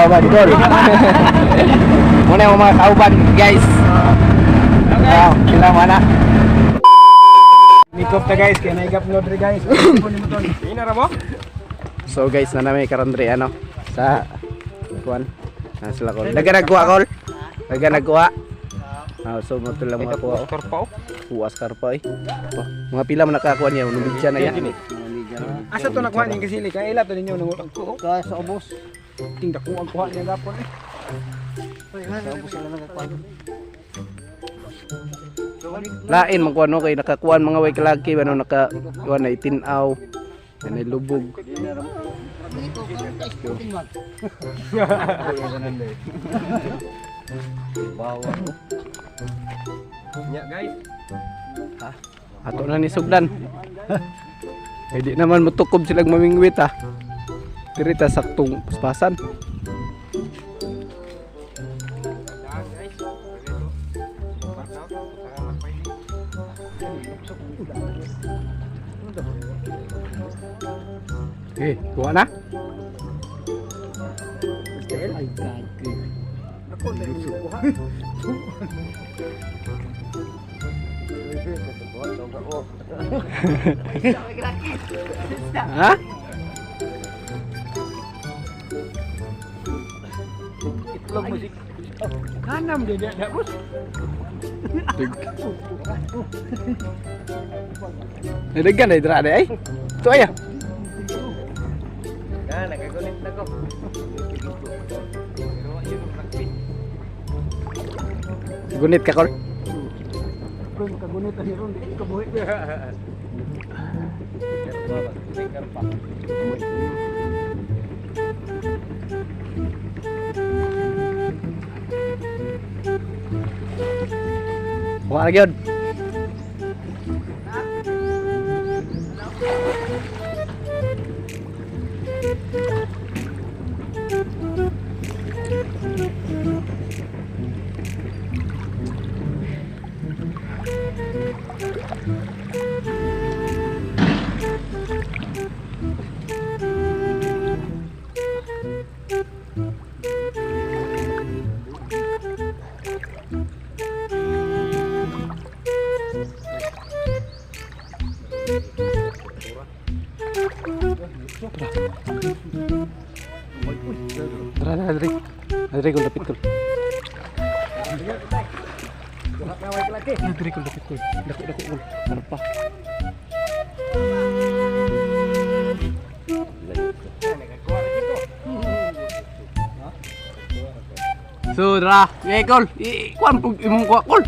Kauban tol. Muna yung mga kauban, guys. Ah, sila mana. Nikop ta, guys, kay naigap no dre, guys. Ina ra mo? So guys, na namin karon dre ano sa kuan. Na sila kol. Daga nagkuha kol. Daga nagkuha. Ah, so mo lang mga kuha. Oscar pa oh. Kuha karpa eh. Oh, mga pila man nakakuha niya, numidya na yan. Asa to nakuha ning kasili? Kay ila to ninyo nang ko. Ka sa ubos. Ting dako ang kuha niya gapon eh. Sa ubos sila nagakuha. Lain man kuha no kay nakakuan mga way kalaki ano naka kuan na itinaw. Yan ay lubog. Nya, guys. Ato na ni sugdan. Hindi naman mutukob silang mamingwit ah. Dirita saktong paspasan. Eh, kuha na? Ay gagi. Ako na kuha. Ha? Itlog mo si Kanam di dia bos. Nadagan ay dra ay. Ito ay. Ah. Na nagagunit na ko. Gunit ka kol. Bro, makagunit ani ron di ka buhi. Kuha na gyud. Tara tara dre. Dre kol dapit kol. Dre kol dapit kol. Dako dako kol. Karpa. So, dra. Eh, kol. I kuan pug imong kuha kol.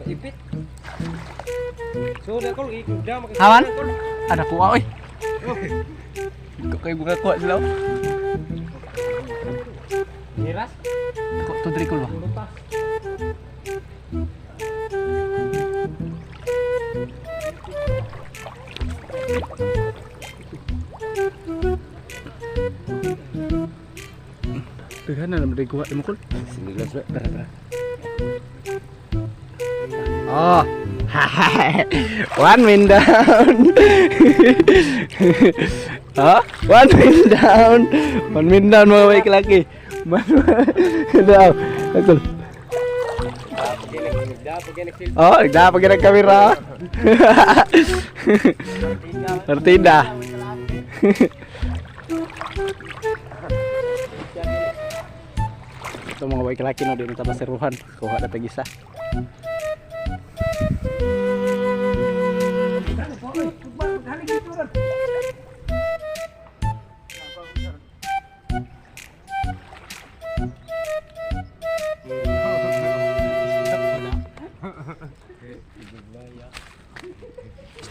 Ipit. So, da kol ikugda maka. Hawan? Ada kuha oy. Ko kay buka kuha sila. Oh. Hiras. Ko to dre kol ba. Lutas. Daghan na naman dre kuha imo kol. Tara tara. Oh. One win down. Ha? One win down. One win down mga baik laki. One win down. Akul. Oh, dapat kira kamera. Partida. Ito mga baik laki no din ta basiruhan. Kuha na tag isa.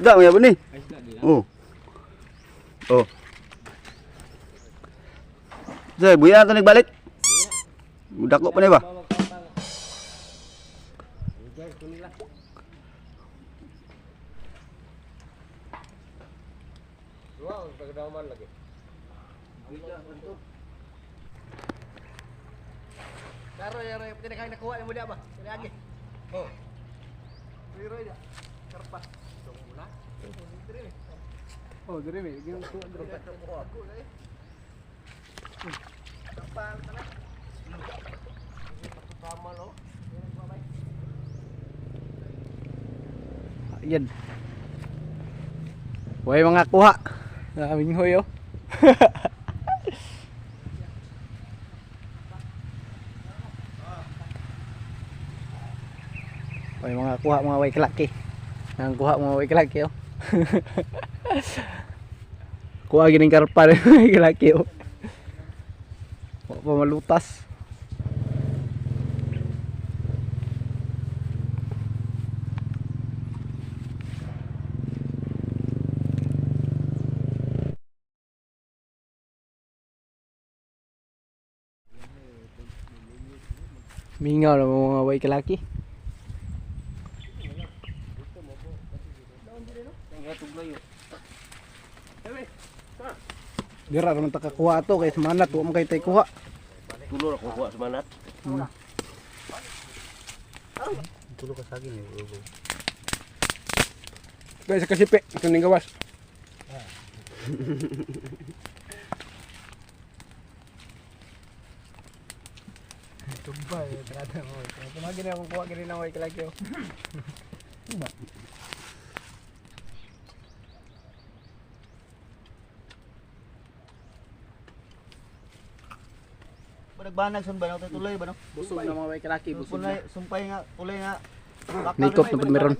Isda mo ni. Oh. Oh. Zay, buya to nagbalik. Dako pa ni ba? Karo yaro yung pinakain nakuha mo diya ba? Lagi. Oh. Pero ya. Karpa. Oh, dire may ginang kuha dire. Yan. Way mga kuha. Naming hoy oh. Way mga kuha mga way kalaki. Ang kuha mga way kalaki oh. Kuha gining karpa ni way kalaki oh. Wa pa malutas. Mingaw na mga way kalaki. Dira raman ta kakuha ato kay sumanat wa man kay tay kuha. Tulo ra kuha sa manat. Guys, kasipi, kuning gawas. Tumbay, trata mo. Tumagi na akong kuha gini na way kalaki oh. Banag sun ba tulay ba no? Busog na mga way kalaki, busog na. Sumpay nga tulay nga. Nikop na pud meron.